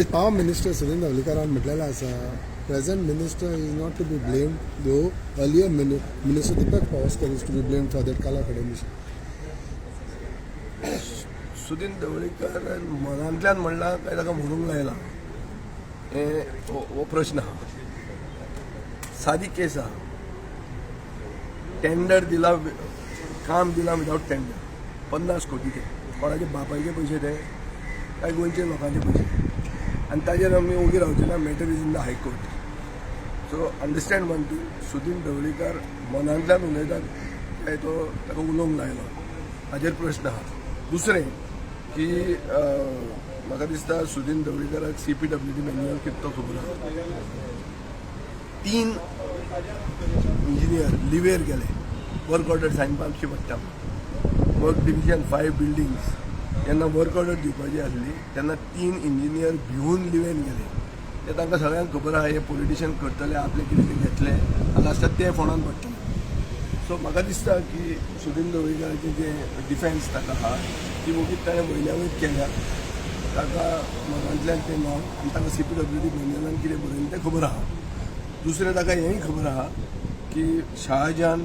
आयज power minister Sudin ढवळीकारान म्हटलेलें आसा, present minister is not to be blamed, though earlier minister Deepak Pawaskar is to be blamed for that Kala Ghoda mission. Sudin Dhavalikar मनांतल्यान म्हणलां काय ताका म्हणूंक लायलां हें हो प्रश्न आहा. सादी केस आहा. टेंडर दिला, काम दिलां विदावट टेंडर, 50 कोटीचे. कोणाचे बापायचे पयशे ते काय गोंयचे लोकांचे पयशे? आनी ताजेर आमी ओगी रावचे ना. Matter is in the High Court, so understand one thing, Sudin Dhavalikar मनांतल्यान उलयतात काय तो ताका उलोवंक लायलो हाजेर प्रश्न आहा. दुसरें की म्हाका दिसता सुदीन ढवळीकाराक सीपीडब्ल्यूडी मॅन्युअल कितें तो खबर आहा. तीन इंजिनियर लिवेर गेले, वर्क ऑर्डर सायन मारची पडटा. वर्क डिविजन फायव बिल्डिंग्स जेन्ना वर्क ऑर्डर दिवपाची आसली तेन्ना तीन इंजिनियर भिवून लिवेन गेले. ते तांकां सगळ्यांक खबर आहा, हे पॉलिटिशियन करतले, आपले कितें ते घेतले आनी लास्टाक ते फोंडान पडटले. सो म्हाका दिसता की सुदीन ढवळीकाराचें जें डिफेन्स ताका आहा ती वगीत ताणें वयल्या वयर केल्या. ताका मनांतल्यान तें ना आनी ताका सीपीडब्ल्यूडी मॅन्युअलान कितें बरयलें तें खबर आहा. दुसरें, ताका हेंय खबर आहा की शहाजहान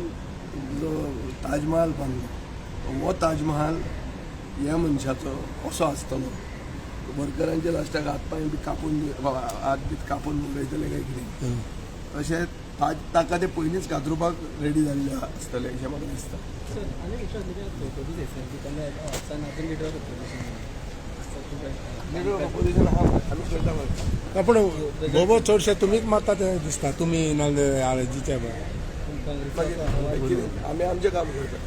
जो ताजमहाल बांदलो, हो ताजमहाल ह्या मनशाचो असो आसतलो, वर्करांचे लास्टाक हात पांय बी कापून, हात बी कापून उडयतले काय कितें अशें ताका ते पयलींच कातरुपाक रेडी जाल्ले आसतले अशें म्हाका दिसता. सर, आनी एक विचार, चवकशी एसेंब्ली तेन्ना ऑप्शन अजून leader of opposition. Leader of opposition आहा, आमी करता मरे. पूण बोबो चडशे तुमीच मारता ते दिसता, तुमी नाल्यार आरजीच्या. मागीर कितें, आमी आमचें काम करता.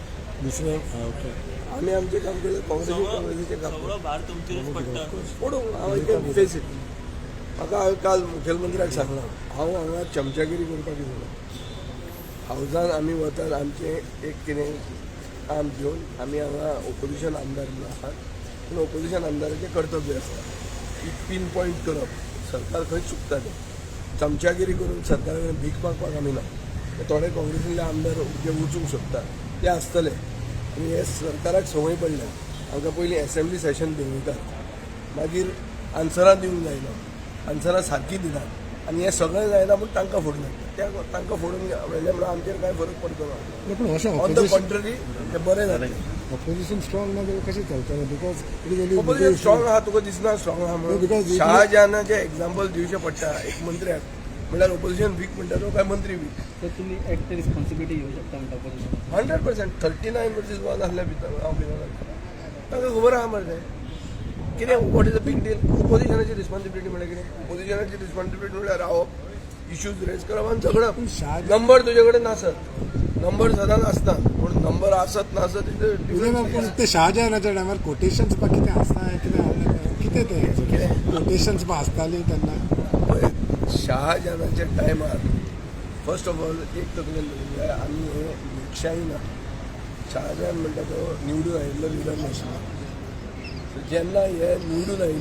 दुसरें, ओके. आमी आमचें काम करता, काँग्रेसी काँग्रेसीचें काम. सगळो भार तुमचेरच पडटा. पडूं, हांव I can face it. म्हाका हांवें काल मुखेलमंत्र्याक सांगलां, हांव हांगा चमचागिरी करपाक येवना. हावजान आमी वतात, आमचें एक कितें काम घेवन. आमी हांगा ओपोजिशन आमदार म्हणून आहात, पूण ओपोजिशन आमदाराचें कर्तव्य आसता की पीन पॉयंट करप सरकार खंय चुकता तें. चमचागिरी करून सरकारा कडेन भीक मागपाक आमी ना. थोडे काँग्रेसींतले आमदार जे वचूंक सोदता ते आसतले आनी हे सरकाराक संवय पडल्या. हांकां पयलीं एसेंब्ली सेशन दवरतात, मागीर आन्सरां दिवंक जायना, आन्सरां सारकीं दिनात आनी हें सगळें जायना म्हूण तांकां फोडून हाडटा. त्या तांकां फोडून व्हेलें म्हणून आमचेर कांय फरक पडचो ना. पूण अशें ऑन the opposition contrary, तें बरें जालें. ऑपोजिशन स्ट्रॉंग ना जाल्यार कशें चलतलें? Because it is opposition strong आहा, तुका दिसना स्ट्रॉंग आहा म्हणून? Because शहाजहानाचें एक्झाम्पल दिवचें पडटा एक मंत्र्याक म्हणल्यार ओपोजिशन वीक म्हणटा तो काय मंत्री वीक? सर, तुमी एक्ट रिस्पॉन्सिबिलिटी घेवं शकता म्हणटा opposition? 100%. 39 versus 1 आसल्या भितर हांव भितर तांकां खबर आहा मरे तें कितें. What is a big deal? ओपोजिशनाची responsibility म्हणल्यार कितें? ओपोजिशनाची रिस्पॉन्सिबिलिटी म्हणल्यार रावप, इश्यूज रेज करप आनी झगडप. नंबर तुजे कडेन नासत, नंबर सदांच आसना, पूण नंबर आसत नासत is a different. पूण ते शहाजहानाच्या टायमार कोटेशन्स बा कितें आसता, कितें आहलें, कितें तें कोटेशन्स बा आसताली तेन्ना? पळय, शहाजहानाच्या टायमार फर्स्ट ऑफ ऑल एक तकलेन दवरूंक जाय, आमी हे लोकशाही ना. शहाजहान म्हणटा तो निवडून आयिल्लो लिडर नाशिल्लो. सो जेन्ना हे निवडून आयिल्ले